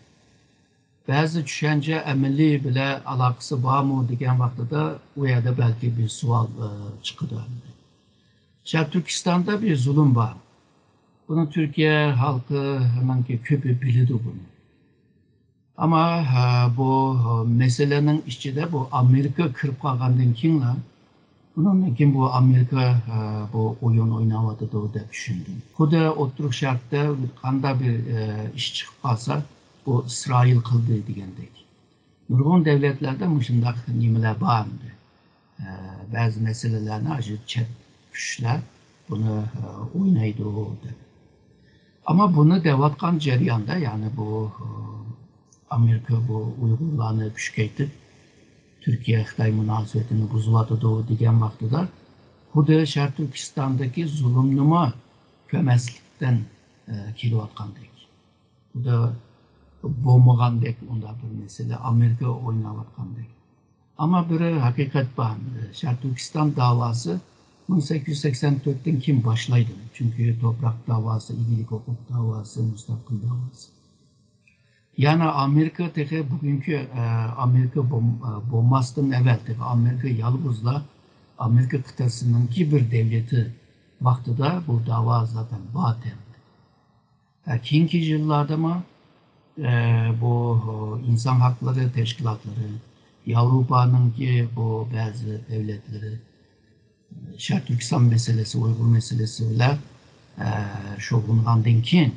بەزى چۈشەنچە ئەمەلىي بىلەن ئالاقىسى بارمۇ دېگەن ۋاقتىدا ئۇ يەردە بەلكى بىر سوئال، ئە، چىقىدۇ ئەمدى. شەرقىي تۈركىستاندا بىر زۇلۇم بار. بۇنى تۈركىيە خەلقىنىڭكى كۆپى بىلىدۇ بۇنى. ئەمما، ھە، بۇ، ھە، مەسىلىنىڭ ئىچىدە بۇ ئامېرىكا كىرىپ قالغاندىن كېيىنلا، بۇنىڭدىن كېيىن بۇ ئامېرىكا، ھە، بۇ ئويۇن ئويناۋاتىدۇ دەپ چۈشەندىم. خۇددى ئوتتۇرا شەرقتە قانداق بىر، ئە، ئىش چىقىپ قالسا، بۇ ئىسرائىل قىلدى دېگەندەك. نۇرغۇن دۆلەتلەردە مۇشۇنداق نېمىلەر بار ئەمدى. ئە، بەزى مەسىلىلەرنى ئاشۇ چەت كۈچلەر بۇنى، ئە، ئوينايدۇ دەپ. ئەمما بۇنى دەۋاتقان جەرياندا، يەنى بۇ، ئە، ئامېرىكا بۇ ئۇيغۇرلارنى كۈچەيتىپ، تۈركىيە خىتاي مۇناسىۋىتىنى بۇزۇۋاتىدۇ دېگەن ۋاقتىدا، خۇددى شەرقىي تۈركىستاندىكى زۇلۇمنىمۇ كۆرمەسلىكتىن، ئە، كېلىۋاتقاندەك. خۇددى بولمىغاندەك ئۇنداق بىر مەسىلە، ئامېرىكا ئويناۋاتقاندەك. ئەمما بىر ھەقىقەت بار. شەرقىي تۈركىستان داۋاسى مىڭ سەككىز يۈز سەكسەن تۆتتىن كېيىن باشلايدۇ. چۈنكى توپراق داۋاسى، ئىگىلىك ھوقۇق داۋاسى، مۇستەقىل داۋاسى. يەنى ئامېرىكا تېخى بۈگۈنكى، ئە، ئامېرىكا بولم-، ئە، بولماستىن ئەۋۋەل، تېخى ئامېرىكا يالغۇزلا، ئامېرىكا قىتئەسىنىڭكى بىر دۆلىتى ۋاقتىدا بۇ داۋا زادەن بار ئىدى. ھە، كېيىنكى يىللاردىمۇ، ئە، بۇ ئىنسان ھەقلىرى تەشكىلاتلىرى، ياۋروپانىڭكى بۇ بەزى دۆلەتلىرى، شەرقىي تۈركىستان مەسىلىسى، ئۇيغۇر مەسىلىسى بىلەن، ئە، شۇغۇللانغاندىن كېيىن،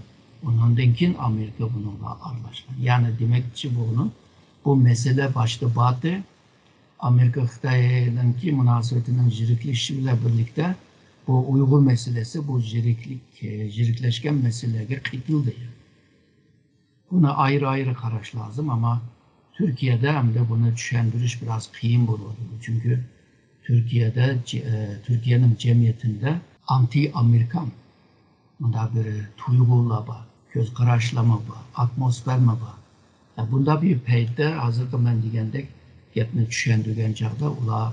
ئۇنىڭدىن كېيىن ئامېرىكا بۇنىڭغا ئارىلاشقان. يەنى دېمەكچى بولغىنىم، بۇ مەسىلە باشتا بار ئىدى. ئامېرىكا خىتاينىڭكى مۇناسىۋىتىنىڭ يىرىكلىشىشى بىلەن بىرلىكتە بۇ ئۇيغۇر مەسىلىسى، بۇ يىرىكلىك، يىرىكلەشكەن مەسىلىلەرگە قېتىلدى. بۇنى ئايرى-ئايرى قاراش لازىم، ئەمما تۈركىيەدە ئەمدى بۇنى چۈشەندۈرۈش بىراز قىيىن بولۇۋاتىدۇ. چۈنكى تۈركىيەدە، تۈركىيەنىڭ جەمئىيىتىدە ئانتى ئامېرىكان مۇنداق بىر تۇيغۇلار بار، كۆز قاراشلارمۇ بار، ئاتموسفېرمۇ بار. بۇنداق بىر پەيتتە ھازىرقى مەن دېگەندەك گەپنى چۈشەندۈرگەن چاغدا ئۇلار،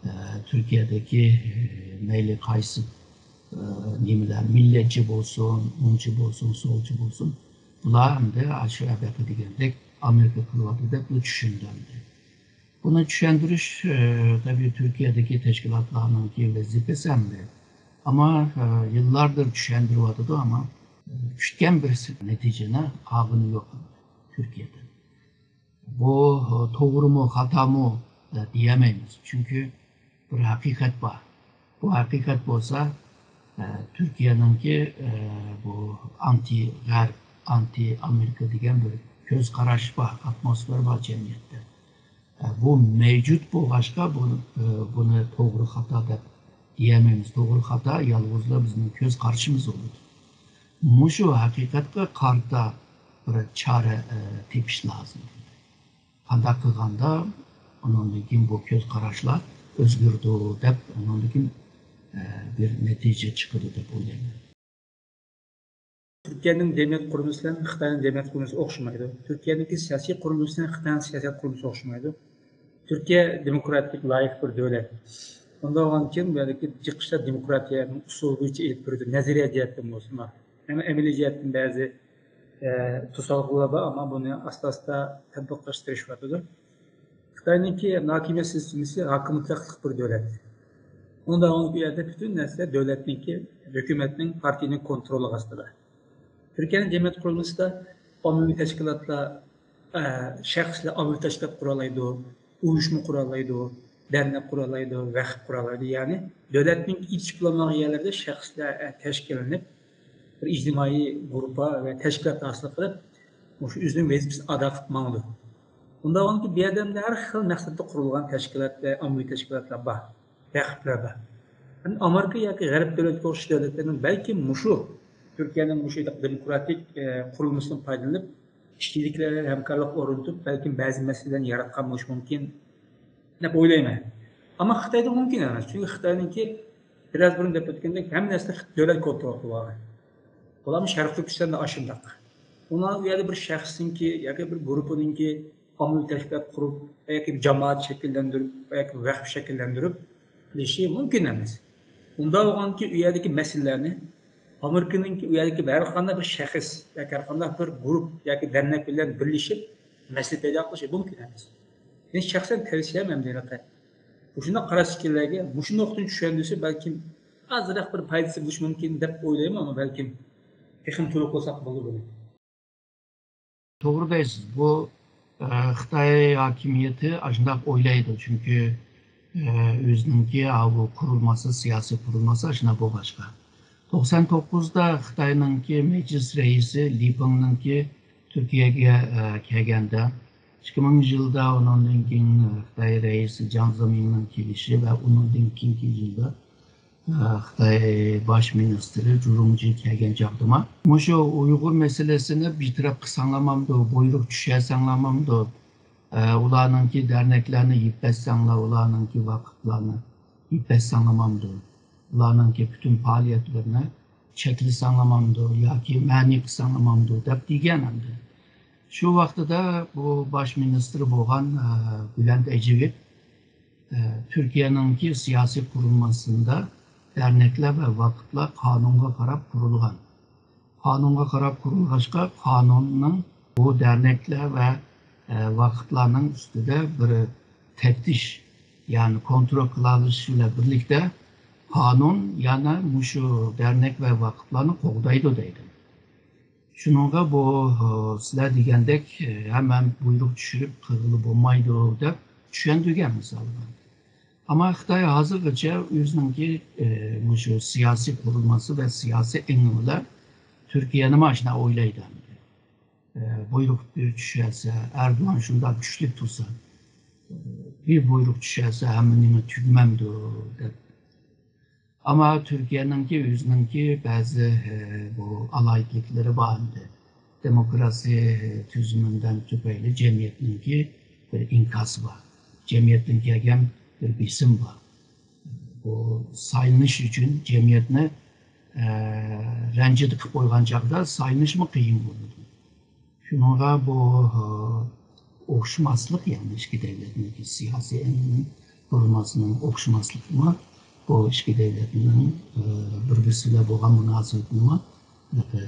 ئە، تۈركىيەدىكى، ئە، مەيلى قايسى ئە، نېمىلەر، مىللەتچى بولسۇن، ئوڭچى بولسۇن، سولچى بولسۇن، بۇلار ئەمدى ئاشۇ ئەبەقە دېگەندەك ئامېرىكا قىلىۋاتىدۇ دەپ بۇ چۈشەندى ئەمدى. بۇنى چۈشەندۈرۈش، ئە، تەبىئىي تۈركىيەدىكى تەشكىلاتلارنىڭكى ۋەزىپىسى ئەمدى. ئەمما، ئە، يىللاردىر چۈشەندۈرۈۋاتىدۇ، ئەمما، ئە، كۈتكەن بىر نەتىجىنى ئالغىنى يوق تۈركىيەدە. بۇ، ئە، توغرىمۇ، خاتامۇ، ئە، دېيەلمەيمىز. چۈنكى بىر ھەقىقەت بار. بۇ ھەقىقەت بولسا، ئە، تۈركىيەنىڭكى، ئە، بۇ ئانتى غەرب، ئانتى ئامېرىكا دېگەن بىر كۆز قاراش بار، ئاتموسفېرا بار جەمئىيەتتە. ئە، بۇ مەۋجۇت بولغاچقا، بۇ، ئە، بۇنى توغرا خاتا دەپ دېيەلمەيمىز. توغرا خاتا يالغۇزلا بىزنىڭ كۆز قارىشىمىز بولىدۇ. مۇشۇ ھەقىقەتكە قارىتا بىر چارە، ئە، تېپىش لازىم. قانداق قىلغاندا ئۇنىڭدىن كېيىن بۇ كۆز قاراشلار ئۆزگىرىدۇ دەپ ئۇنىڭدىن كېيىن، ئە، بىر نەتىجە چىقىدۇ دەپ ئويلايمەن. تۈركىيەنىڭ جەمئىيەت قۇرۇلمىسى بىلەن خىتاينىڭ جەمئىيەت قۇرۇلمىسى ئوخشىمايدۇ. تۈركىيەنىڭكى سىياسىي قۇرۇلمىسى بىلەن خىتاينىڭ سىياسەت قۇرۇلمىسى ئوخشىمايدۇ. تۈركىيە دېموكراتىك، لايىق بىر دۆلەت. ئۇنداق بولغاندىكىن، بۇ يەردىكى جىق ئىشلار دېموكراتىيەنىڭ ئۇسۇلى بويىچە ئېلىپ بېرىلىدۇ، نەزەرىيە جەھەتتىن بولسىمۇ. ئەمما ئەمەلىي جەھەتتىن بەزى، ئە، توسالغۇلار بار، ئەمما بۇنى ئاستا-ئاستا تەتبىقلاشقا تىرىشىۋاتىدۇ. خىتاينىڭكى ھاكىمىيەت سىستېمىسى ھاكىم مۇتلەقلىق بىر دۆلەت. ئۇنداق بولغاندىكىن، ئۇ يەردە پۈتۈن نەرسە دۆلەتنىڭكى، ھۆكۈمەتنىڭ، پارتىيىنىڭ كونترولى ئاستىدا. تۈركىيەنىڭ جەمئىيەت قۇرۇلمىسىدا ئاممىۋى تەشكىلاتلار، ئە، شەخسلەر ئاممىۋى تەشكىلات قۇرالايدۇ، ئۇيۇشما قۇرالايدۇ، دەرنەك قۇرالايدۇ، ۋەقىپ قۇرالايدۇ. يەنى دۆلەتنىڭ ئېچىپ بولمىغان يەرلىرىدە شەخسلەر، ئە، تەشكىللىنىپ، بىر ئىجتىمائىي گۇرۇپپا ۋە تەشكىلات ھاسىل قىلىپ، مۇشۇ ئۆزىنىڭ ۋەزىپىسىنى ئادا قىلىپ ماڭىدۇ. ئۇنداق بولغاندىكىن، بۇ يەردە ھەر خىل مەقسەتتە قۇرۇلغان تەشكىلات ۋە ئاممىۋى تەشكىلاتلار بار، ۋەقىپلەر بار. ئەمدى ئامېرىكا ياكى غەرب دۆلەتكە ئوخشاش دۆلەتلەرنىڭ بەلكىم مۇشۇ تۈركىيەنىڭ مۇشۇ دېموكراتىك، ئە، قۇرۇلمىسىدىن پايدىلىنىپ، ئىچكىرىلىكلەر بىلەن ھەمكارلىق ئورنىتىپ، بەلكىم بەزى مەسىلىلەرنى ياراتقان بولۇشى مۇمكىن دەپ ئويلايمەن. ئەمما خىتايدا مۇمكىن ئەمەس. چۈنكى خىتاينىڭكى، بىراز بۇرۇن دەپ ئۆتكەندەك، ھەممە نەرسىنى دۆلەت كونترول قىلىۋالغان. بۇلارمۇ شەرقىي تۈركىستاندا ئاشۇنداق. ئۇلار ئۇ يەردە بىر شەخسنىڭكى ياكى بىر گۇرۇپپىنىڭكى ئاممىۋى تەشكىلات قۇرۇپ، ياكى بىر جامائەت شەكىللەندۈرۈپ، ياكى ۋەقىپ شەكىللەندۈرۈپ قىلىشى مۇمكىن ئەمەس. ئۇنداق بولغاندىكىن، ئۇ يەردىكى مەسىلىلەرنى ئامېرىكىنىڭكى ئۇ يەردىكى ھەر قانداق بىر شەخس ياكى ھەر قانداق بىر گۇرۇپ ياكى دەرنەك بىلەن بىرلىشىپ مەسىلە پەيدا قىلىشى مۇمكىن ئەمەس. مېنىڭ شەخسەن تەۋسىيەم ئەمدى ھېلىقى. مۇشۇنداق قاراشتىكىلەرگە مۇشۇ نۇقتىنى چۈشەندۈرسە، بەلكىم ئازراق بىر پايدىسى بولۇشى مۇمكىن دەپ ئويلايمەن، ئەمما بەلكىم تېخىمۇ تولۇق قىلساق بولىدۇ بۇنى. توغرا دەيسىز، بۇ، ئە، خىتاي ھاكىمىيىتى ئاشۇنداق ئويلايدۇ، چۈنكى، ئە، ئۆزىنىڭكى، ئا، بۇ قۇرۇلمىسى، سىياسىي قۇرۇلمىسى ئاشۇنداق بولغاچقا. توقسان توققۇزدا خىتاينىڭكى مەجلىس رەئىسى لى پېڭنىڭكى تۈركىيەگە، ئە، كەلگەندە، ئىككى مىڭىنچى يىلدا ئۇنىڭدىن كېيىن، ئە، خىتاي رەئىسى جياڭ زېمىننىڭ كېلىشى ۋە ئۇنىڭدىن كېيىنكى يىلدا، ئە، خىتاي باش مىنىستىرى جۇ رۇڭجى كەلگەن چاغدىما، مۇشۇ ئۇيغۇر مەسىلىسىنى بىتەرەپ قىلساڭلارمامدۇ، بۇيرۇق چۈشۈرسەڭلارمامدۇ، ئە، ئۇلارنىڭكى دەرنەكلەرنى يىپ بەسسەڭلار، ئۇلارنىڭكى ۋاقىپلارنى يىپ بەسسەڭلارمامدۇ، ئۇلارنىڭكى پۈتۈن پائالىيەتلىرىنى چەكلىسەڭلارمامدۇ ياكى مەنئى قىلساڭلارمامدۇ دەپ دېگەن ئەمدى. شۇ ۋاقتىدا بۇ باش مىنىستىر بولغان، ئە، بۈلەنت ئەجېۋىت، ئە، تۈركىيەنىڭكى سىياسىي قۇرۇلمىسىدا دەرنەكلەر ۋە ۋاقىپلار قانۇنغا قاراپ قۇرۇلغان. قانۇنغا قاراپ قۇرۇلغاچقا، قانۇننىڭ بۇ دەرنەكلەر ۋە، ئە، ۋاقىپلارنىڭ ئۈستىدە بىر تەپتىش، يەنى كونترول قىلالىشى بىلەن بىرلىكتە، قانۇن يەنە مۇشۇ دەرنەك ۋە ۋاقىپلارنى قوغدايدۇ دەيدۇ. شۇنىڭغا بۇ، ئە، سىلەر دېگەندەك، ئە، ھەممە بۇيرۇق چۈشۈرۈپ قىلغىلى بولمايدۇ دەپ چۈشەندۈرگەن مىسالغا. ئەمما خىتاي ھازىرغىچە ئۆزىنىڭكى، ئە، مۇشۇ سىياسىي قۇرۇلمىسى ۋە سىياسىي ئېڭى بىلەن تۈركىيەنىمۇ ئاشۇنداق ئويلايدۇ. ئە، بۇيرۇق بىر چۈشەرسە، ئەردوغان شۇنداق كۈچلۈك تۇرسا، ئە، بىر بۇيرۇق چۈشەرسە ھەممە نېمە تۈگىمەمدۇ دەپ. ئەمما تۈركىيەنىڭكى ئۆزىنىڭكى بەزى، ئە، بۇ ئالاھىدىلىكلىرى بار ئەمدى. دېموكراسىيە، ئە، تۈزۈمىدىن تۈپەيلى جەمئىيەتنىڭكى بىر ئىنكاسى بار. جەمئىيەتتىن كەلگەن بىر بېسىم بار. بۇ سايلىنىش ئۈچۈن جەمئىيەتنى، ئە، رەنجىدە قىلىپ قويغان چاغدا سايلىنىشمۇ قىيىن بولىدۇ. شۇنىڭغا بۇ، ئە، ئوخشىماسلىق، يەنى ئىككى دۆلەتنىڭكى سىياسىي ئەڭگىنىنىڭ قۇرۇلمىسىنىڭ ئوخشىماسلىقىمۇ بۇ ئىككى دۆلەتنىڭ، ئە، بىر-بىرسى بىلەن بولغان مۇناسىۋىتىنىمۇ، ئە،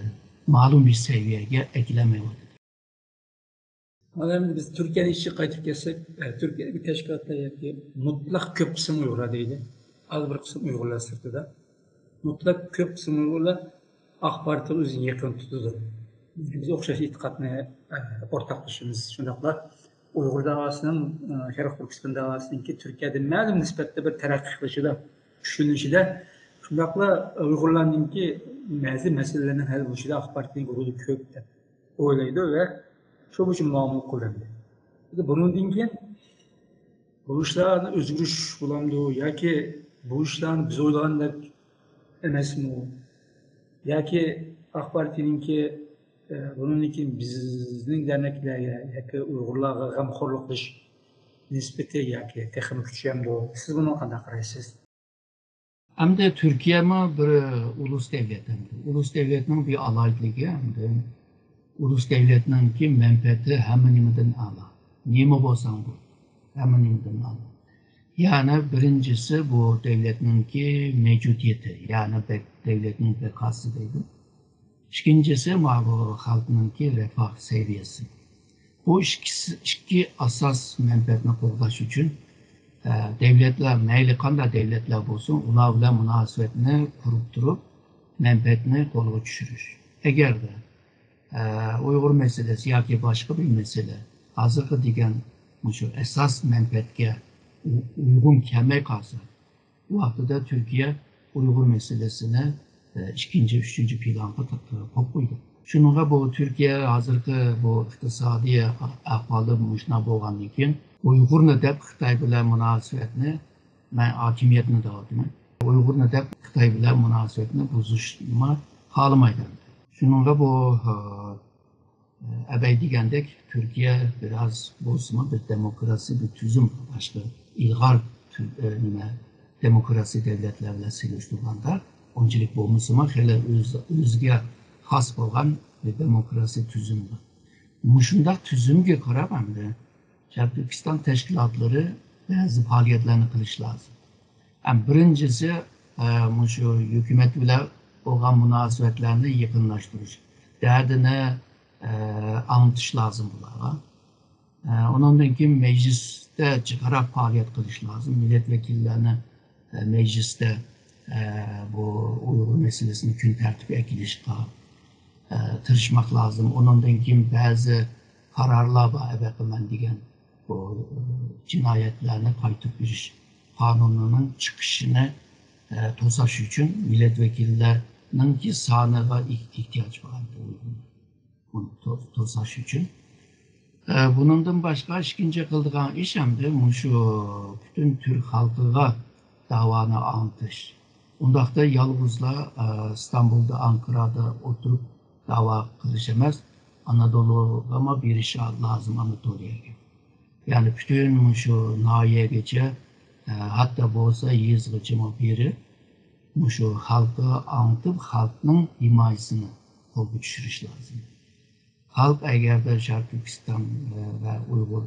مەلۇم بىر سەۋىيەگە ئەكىلەلمەيۋاتىدۇ. مانا ئەمدى بىز تۈركىيەنىڭ ئىچىگە قايتىپ كەلسەك، ئە، تۈركىيەدىكى تەشكىلاتلار ياكى مۇتلەق كۆپ قىسىم ئۇيغۇرلار دەيلى. ئاز بىر قىسىم ئۇيغۇرلار سىرتىدا. مۇتلەق كۆپ قىسىم ئۇيغۇرلار ئاق پارتىيەگە ئۆزىنى يېقىن تۇتىدۇ. بىز ئوخشاش ئېتىقادنى، ئە، ئورتاقلىشىمىز. شۇنداقلا ئۇيغۇر داۋاسىنىڭ، ئە، شەرقىي تۈركىستان داۋاسىنىڭكى تۈركىيەدە مەلۇم نىسبەتتە بىر تەرەققىي قىلىشىدا، كۈچلىنىشىدە، شۇنداقلا ئۇيغۇرلارنىڭكى بەزى مەسىلىلەرنىڭ ھەل بولۇشىدا ئاق پارتىيەنىڭ رولى كۆپ دەپ ئويلايدۇ ۋە شۇ بويىچە مۇئامىلە قىلىدۇ. بۇنىڭدىن كېيىن بۇ ئىشلارنى ئۆزگىرىش بولامدۇ ياكى بۇ ئىشلارنى بىز ئويلىغاندەك ئەمەسمۇ؟ ياكى ئاق پارتىيەنىڭكى، ئە، بۇنىڭدىن كېيىن بىزنىڭ دەرنەكلەرگە ياكى ئۇيغۇرلارغا غەمخورلۇق قىلىش نىسبىتى ياكى تېخىمۇ كۈچىيەمدۇ؟ سىز بۇنىڭغا قانداق قارايسىز؟ ئەمدى تۈركىيەمۇ بىر ئۇلۇس دەۋلەت ئەمدى. ئۇلۇس دەۋلەتنىڭ بىر ئالاھىدىلىكى ئەمدى ئۇلۇس دەۋلەتنىڭكى مەنپەئەتى ھەممە نېمىدىن ئەلا. نېمە بولساڭ بول، ھەممە نېمىدىن ئەلا. يەنى بىرىنچىسى بۇ دەۋلەتنىڭكى مەۋجۇدىيىتى، يەنى بەك-، دەۋلەتنىڭ بەقاسى دەيدۇ. ئىككىنچىسى، ماۋۇ خەلقنىڭكى رەفاھ سەۋىيەسى. بۇ ئىككىسى، ئىككى ئاساس مەنپەئەتنى قوغداش ئۈچۈن، ئە، دەۋلەتلەر، مەيلى قانداق دەۋلەتلەر بولسۇن، ئۇلار بىلەن مۇناسىۋەتنى قۇرۇپ تۇرۇپ، مەنپەئەتنى قولغا چۈشۈرۈش. ئەگەردە، ئە، ئۇيغۇر مەسىلىسى ياكى باشقا بىر مەسىلە، ھازىرقى دېگەن مۇشۇ ئاساس مەنپەئەتكە ئۇ-، ئۇيغۇن كەلمەي قالسا، بۇ ۋاقتىدا تۈركىيە ئۇيغۇر مەسىلىسىنى، ئە، ئىككىنچى، ئۈچىنچى پىلانغا تا-، قويۇپ قويدى. شۇنىڭغا بۇ تۈركىيە ھازىرقى بۇ ئىقتىسادىي ئەھۋالى مۇشۇنداق بولغاندىن كېيىن، ئۇيغۇرنى دەپ خىتاي بىلەن مۇناسىۋەتنى، مەن ھاكىمىيەتنى دەۋاتىمەن، ئۇيغۇرنى دەپ خىتاي بىلەن مۇناسىۋەتنى بۇزۇشنى خالىمايدۇ. شۇنىڭغا بۇ، ئە، ئەبەي دېگەندەك، تۈركىيە بىراز بولسىمۇ بىر دېموكراسىي بىر تۈزۈم، باشقا ئىلغار تۈ-، ئە، نېمە، دېموكراسىي دۆلەتلەر بىلەن سېلىشتۇرغاندا ئۇنچىلىك بولمىسىمۇ، خېلى ئۆز-، ئۆزىگە خاس بولغان بىر دېموكراسىي تۈزۈم بار. مۇشۇنداق تۈزۈمگە قاراپ ئەمدى شەرقىي تۈركىستان تەشكىلاتلىرى بەزى پائالىيەتلەرنى قىلىشى لازىم. ھەم بىرىنچىسى، ئە، مۇشۇ ھۆكۈمەت بىلەن بولغان مۇناسىۋەتلەرنى يېقىنلاشتۇرۇش، دەردىنى، ئە، ئاڭلىتىش لازىم بۇلارغا. ئە، ئۇنىڭدىن كېيىن مەجلىستە جىقراق پائالىيەت قىلىش لازىم. مىللەت ۋەكىللەرنى، ئە، مەجلىستە، ئە، بۇ ئۇيغۇر مەسىلىسىنى كۈن تەرتىپكە ئەكېلىشقا، ئە، تىرىشماق لازىم. ئۇنىڭدىن كېيىن بەزى قارارلار بار، ئەبەقىمەن دېگەن بۇ، ئە، جىنايەتلەرنى قايتۇرۇپ بېرىش قانۇنىنىڭ چىقىشىنى، ئە، توساش ئۈچۈن مىللەت ۋەكىللەرنىڭكى سانىغا ئېھ-، ئېھتىياج بار ئەمدى ئۇيغۇرلار. بۇنى تو-، توساش ئۈچۈن. ئە، بۇنىڭدىن باشقا ئىككىنچى قىلىدىغان ئىش ئەمدى مۇشۇ پۈتۈن تۈرك خەلقىگە داۋانى ئاڭلىتىش. ئۇنداقتا يالغۇزلا، ئە، ئىستانبۇلدا، ئانقىرادا ئولتۇرۇپ داۋا قىلىش ئەمەس، ئانادولۇغىمۇ بېرىش لازىم، ئاناتولىيەگە. يەنى پۈتۈن مۇشۇ ناھىيەگىچە، ئە، ھەتتا بولسا يېزىغىچىمۇ بېرىپ، مۇشۇ خەلققە ئاڭلىتىپ، خەلقنىڭ ھىمايىسىنى قولغا چۈشۈرۈش لازىم. خەلق ئەگەردە شەرقىي تۈركىستان، ئە، ۋە ئۇيغۇر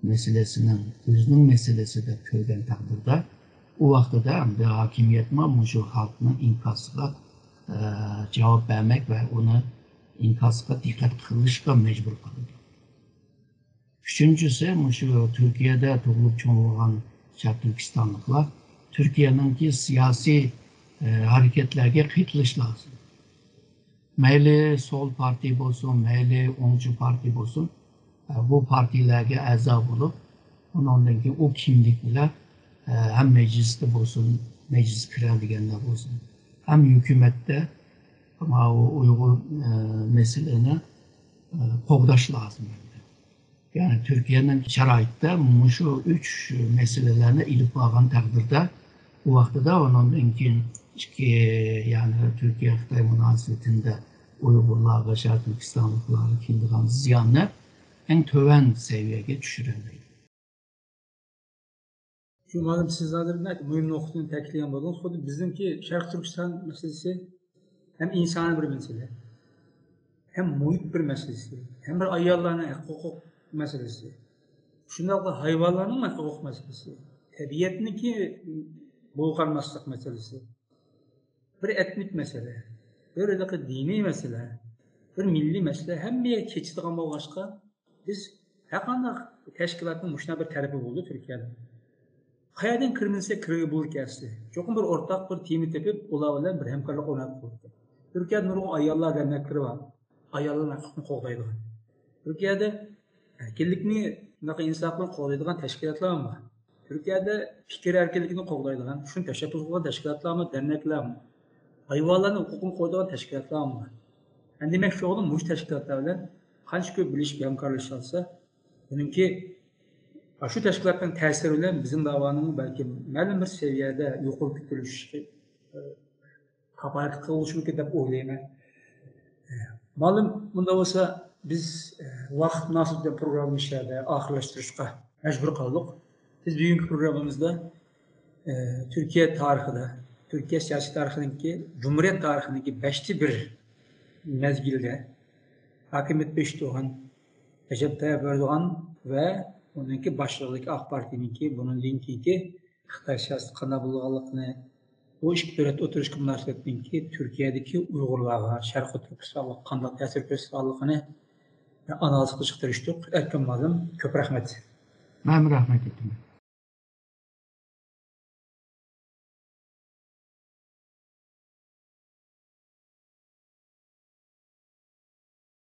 مەسىلىسىنىڭ ئۆزىنىڭ مەسىلىسى دەپ كۆرگەن تەقدىردە، ئۇ ۋاقتىدا ئەمدى ھاكىمىيەتمۇ مۇشۇ خەلقنىڭ ئىنكاسىغا، ئە، جاۋاب بەرمەك ۋە ئۇنى ئىنكاسىغا دىققەت قىلىشقا مەجبۇر قىلىدۇ. ئۈچىنچىسى، مۇشۇ تۈركىيەدە تۇغۇلۇپ چوڭ بولغان شەرقىي تۈركىستانلىقلار تۈركىيەنىڭكى سىياسىي، ئە، ھەرىكەتلەرگە قېتىلىش لازىم. مەيلى سول پارتىيە بولسۇن، مەيلى ئوڭچى پارتىيە بولسۇن، ئە، بۇ پارتىيەلەرگە ئەزا بولۇپ، ئۇنىڭدىن كېيىن ئۇ كىملىك بىلەن، ئە، ھەم مەجلىستە بولسۇن، مەجلىسكە كىرەلىگەنلەر بولسۇن، ھەم ھۆكۈمەتتە ماۋۇ ئۇيغۇر، ئە، مەسىلىنى، ئە، قوغداش لازىم. يەنى تۈركىيەنىڭ شارائىتتا مۇشۇ ئۈچ مەسىلىلەرنى ئېلىپ بارغان تەقدىردە، ئۇ ۋاقتىدا ئۇنىڭدىن كېيىن ئىككى، يەنى تۈركىيە-خىتاي مۇناسىۋىتىندە ئۇيغۇرلارغا، شەرقىي تۈركىستانلىقلارغا كېلىدىغان زىياننى ئەڭ تۆۋەن سەۋىيەگە چۈشۈرەلەيدۇ. شۇ مەلۇم سىز ھازىر ناھايىتى مۇھىم نۇقتىنى تەكىتلىگەن بولدىڭىز. خۇددى بىزنىڭكى شەرقىي تۈركىستان مەسىلىسى ھەم ئىنسانىي بىر مەسىلە، ھەم مۇھىت بىر مەسىلىسى، ھەم بىر ئاياللارنىڭ ھەق ھوقۇق مەسىلىسى، شۇنداقلا ھايۋانلارنىڭ ھەق ھوقۇق مەسىلىسى، تەبىئەتنىڭكى بۇغا قارىماسلىق مەسىلىسى، بىر ئېتنىك مەسىلە، بىر ھېلىقى دىنىي مەسىلە، بىر مىللىي مەسىلە ھەممە يەرگە كېچىدىغان بولغاچقا، بىز ھەرقانداق تەشكىلاتنىڭ مۇشۇنداق بىر تەرىپى بولىدۇ تۈركىيەدە. قەيەردىن كىرمىسە كىرگىلى بولىدۇ ئەسلى. چوقۇم بىر ئورتاق بىر تېما تېپىپ، ئۇلار بىلەن بىر ھەمكارلىق ئورناتقىلى بولىدۇ. تۈركىيەدە نۇرغۇن ئاياللار دەرنەكلىرى بار. ئاياللارنىڭ ھوقۇقىنى قوغدايدىغان. تۈركىيەدە ئەركىنلىكنى، بۇنداق ئىنسانلىقنى قوغدايدىغان تەشكىلاتلار بار. تۈركىيەدە پىكىر ئەركىنلىكىنى قوغدايدىغان، شۇنى تەشەببۇس قىلغان تەشكىلاتلارمۇ، دەرنەكلەرمۇ، ھايۋانلارنىڭ ھوقۇقىنى قوغدايدىغان تەشكىلاتلارمۇ بار. ئەمدى دېمەكچى بولغىنىم، مۇشۇ تەشكىلاتلار بىلەن قانچە كۆپ بىرلىشىپ ھەمكارلىشالسا، بۇنىڭكى شۇ تەشكىلاتنىڭ تەسىرى بىلەن بىزنىڭ داۋانىڭ بەلكىم مەلۇم بىر سەۋىيەدە يۇقىرى كۆتۈرۈلۈشى كاپالەتلىك قىلىشىمىكىن دەپ ئويلايمەن. مالۇم، بۇنداق بولسا بىز ۋاقىت مۇناسىۋىتى بىلەن پروگراممىنى شۇ يەردە ئاخىرلاشتۇرۇشقا مەجبۇر قالدۇق. بىز بۈگۈنكى پروگراممىمىزدا تۈركىيە تارىخىدا، تۈركىيە سىياسىي تارىخىنىڭكى، جۇمھۇرىيەت تارىخىنىڭكى بەشتە بىر مەزگىلدە ھاكىمىيەت بېشى تۇرغان رەجەپ تايىپ ئەردوغان ۋە ئۇنىڭكى باشلىقىدىكى ئاق پارتىيىنىڭكى بۇنىڭدىن كېيىنكى خىتاي سىياسىتى قانداق بولىدىغانلىقىنى، بۇ ئىككى دۆلەت ئوتتۇرىسىدىكى مۇناسىۋەتنىڭكى تۈركىيەدىكى ئۇيغۇرلارغا، شەرقىي تۈركىستانغا قانداق تەسىر كۆرسىتىدىغانلىقىنى ئانالىز قىلىشقا تىرىشتۇق. ئەركىن مۇئەللىم، كۆپ رەھمەت. مەنمۇ رەھمەت ئېيتىمەن.